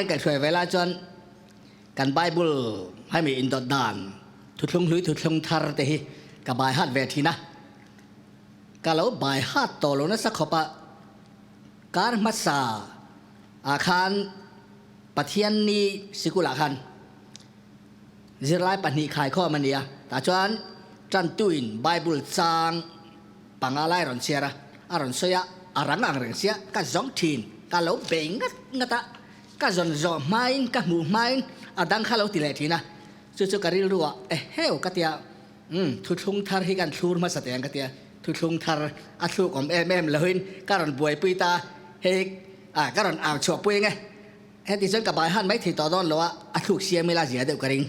kan kaihhruai ve lai chuan kan Bible hemi indawt dan thuthlung hlui thuthlung thar te hi ka bai hat ve thin a. Ka lo bai hat tawh lo nasa khawp a, kar hmasa ah khan Pathian ni sikulah khan zirlai pahnih khaikhawm a ni a, tah chuan tantuin Bible chang panga lai rawn chhiar a, a rawn sawi a, a rang ang reng sia, ka zawng thin, ka lo bei ngat ngat a, ka zawn zawh hmain, ka hmuh hmain a dang kha lo ti leh thin a, chu chu ka rilru ah eheu ka tia, umm thuthlung thar hi kan thlur hmasa teh ang ka tia, thuthlung thar a thluk awm em em loin ka rawn buaipui ta, hei ah ka rawn au chhuah pui ang e. Heti chuan ka bai han mai thei tawh dawn lo a, a thluk siam ila zia deuh ka ring.